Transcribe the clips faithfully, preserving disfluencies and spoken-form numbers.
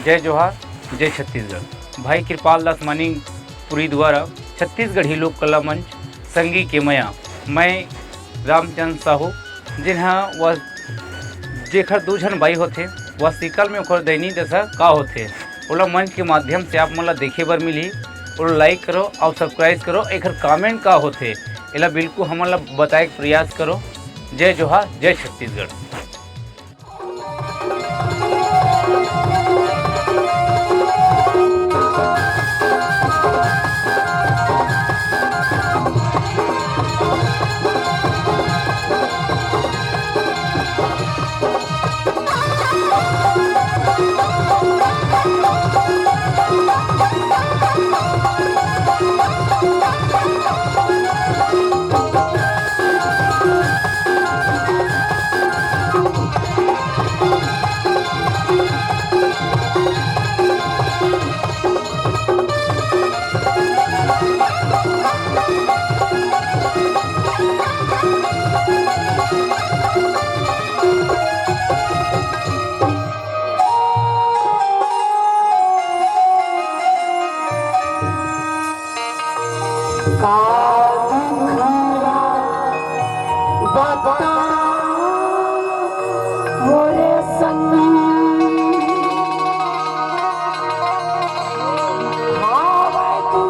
जय जोहार, जय छत्तीसगढ़। भाई कृपाल दास मानिकपुरी द्वारा छत्तीसगढ़ी लोक कला मंच संगी के मया, मैं रामचंद साहू, जिन्हा वह जेखर दू झन बाई होथे, वह सिकल में ओखर दैनी दशा का होथे, ओला मंच के माध्यम से आप मन ला देखे बर मिलही। ओला like करो और subscribe करो। एखर comment का होथे, एला बिल्कुल हमन ला बताए के प्रयास करो। जय जोहार, जय छत्तीसगढ़। का दुख बता मोरे संगी, हावय तू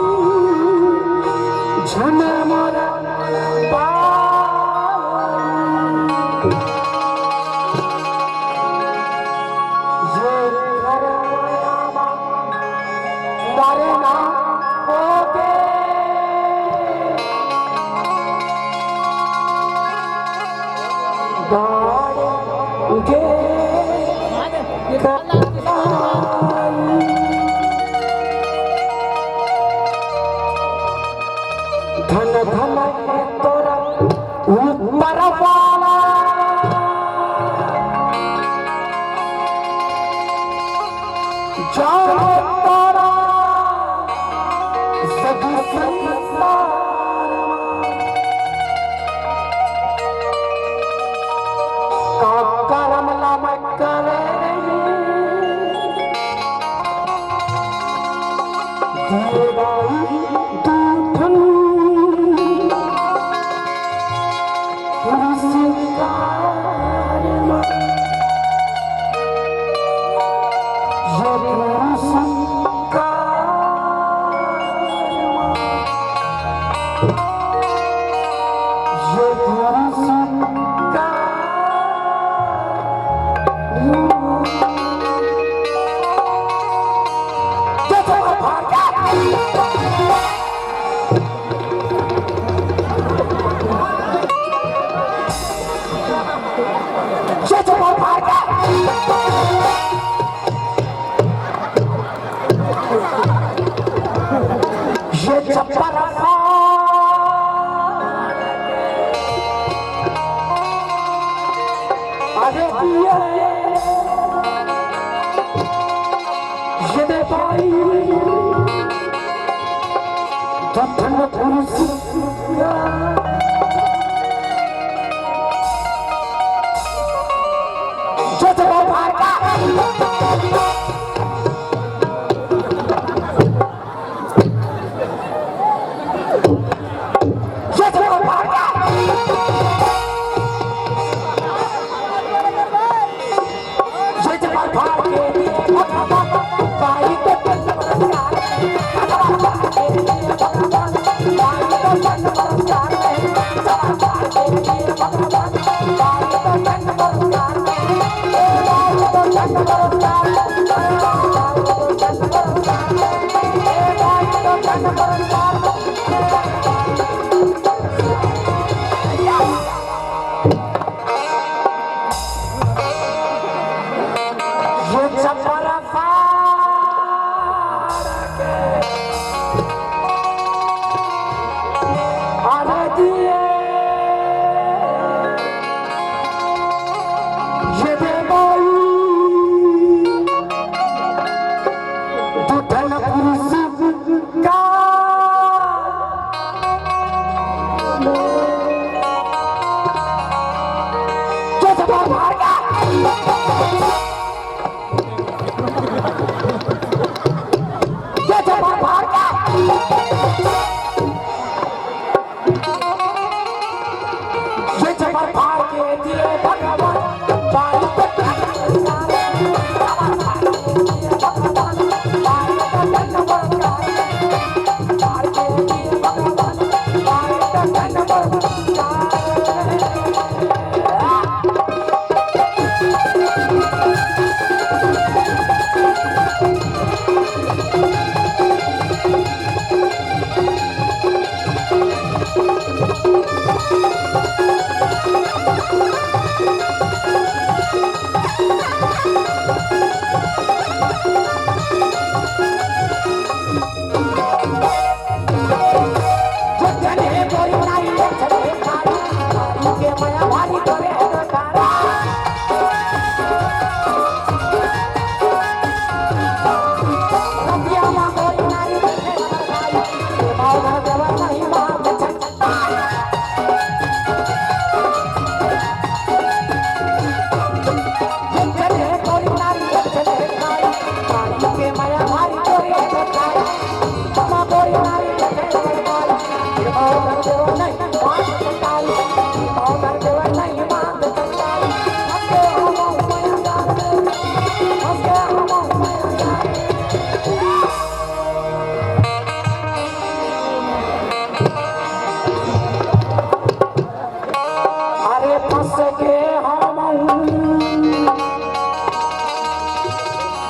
झन मोर पावई। ये घर माया मा मरना होगे। बाड़गे कलाई। धन धन हे तोर ऊपर वाला। जाने तोरा सभी संसार मा। का करम ला मैं करे नहीं। देवाई दू ठन पुरस्कार मा, ये पुरस्कार मा, ये पुरस्कार मा। जय छपरा भाई का। जय छपरा भाई का। ये छपरा। अरे दिया। ये दे भाई, धन पुरुष। जो जो भाई का।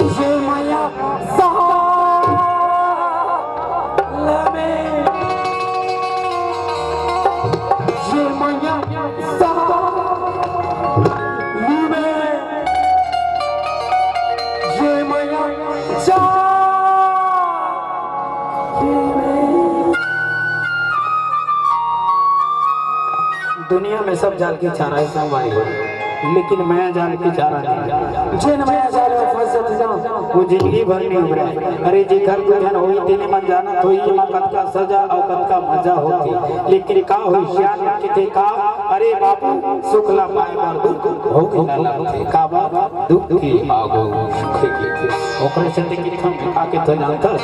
ये मया सहा लमे, ये मया सहा लमे, ये मया जा। दुनिया में सब जाल के चारा हे संगवारी हो, लेकिन मया जाल के चारा नहीं। जेन मया जाल में फंस जाथे ना, वो जिंदगी भर नहीं उबरे। अरे जेकर दू झन होही तेने मन जानत होही, एमा कतका सजा अउ कतका मजा होथे। लेकिन का होही, सियान मन कथे का, अरे बाबू, सुख ला पाए बर दुख भोगे ला लगथे। काबर? दुख के आगू सुख के। ओकरे सेती किथन आके तो जानथस।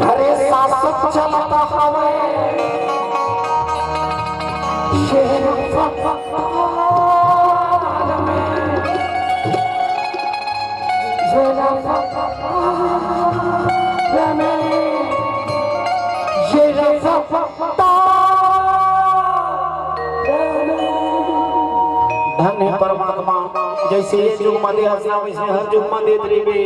अरे सासत चलत हवय, शेर फफार में, शेर फफार में, शेर फफार। धन्य परमात्मा, जइसे ये जुग म दे हस ना, वइसने हर जुग म देत रहिबे।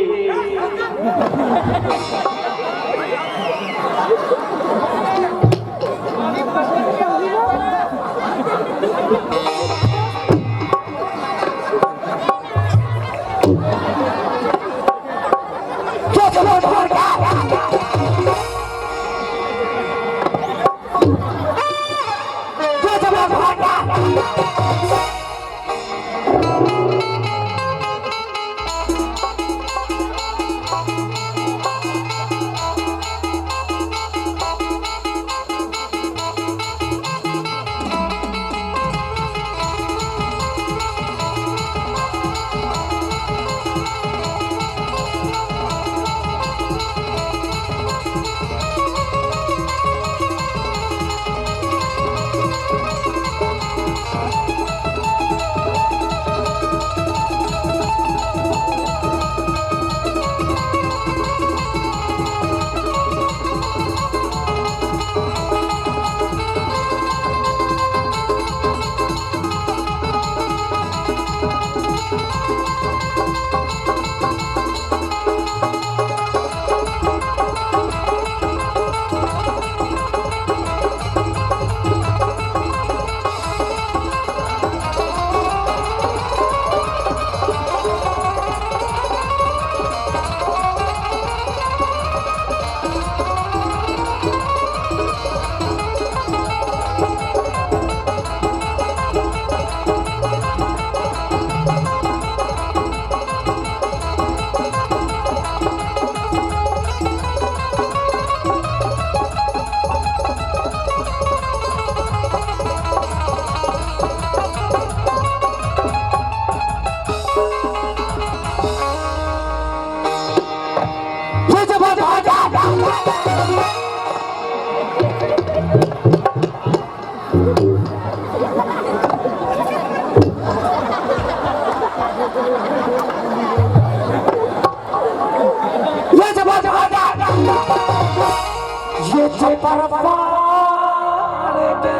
छप्पर फाड़ के,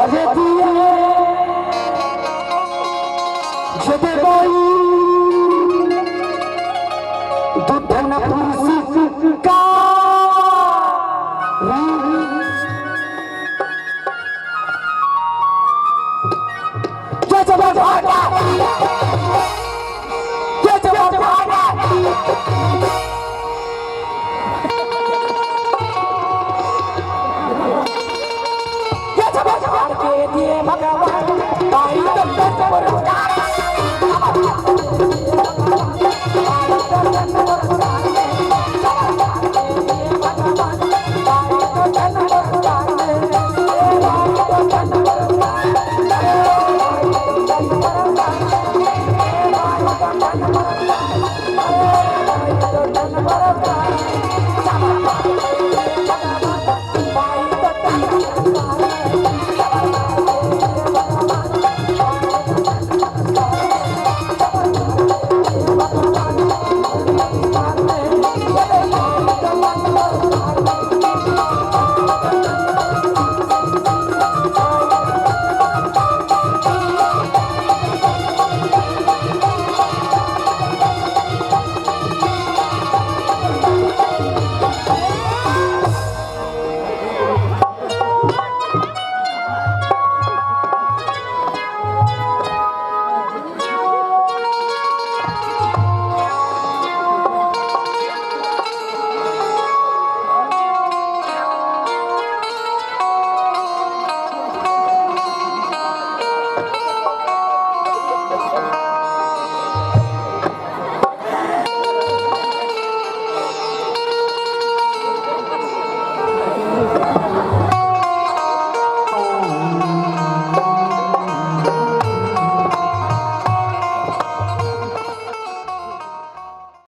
अरे दिए जदे बाई, दू ठन पुरसी का के जवान भागा, के जवान भागा। के जवान भाग के दिए भगवान, भाई तो दस पुरस्कार।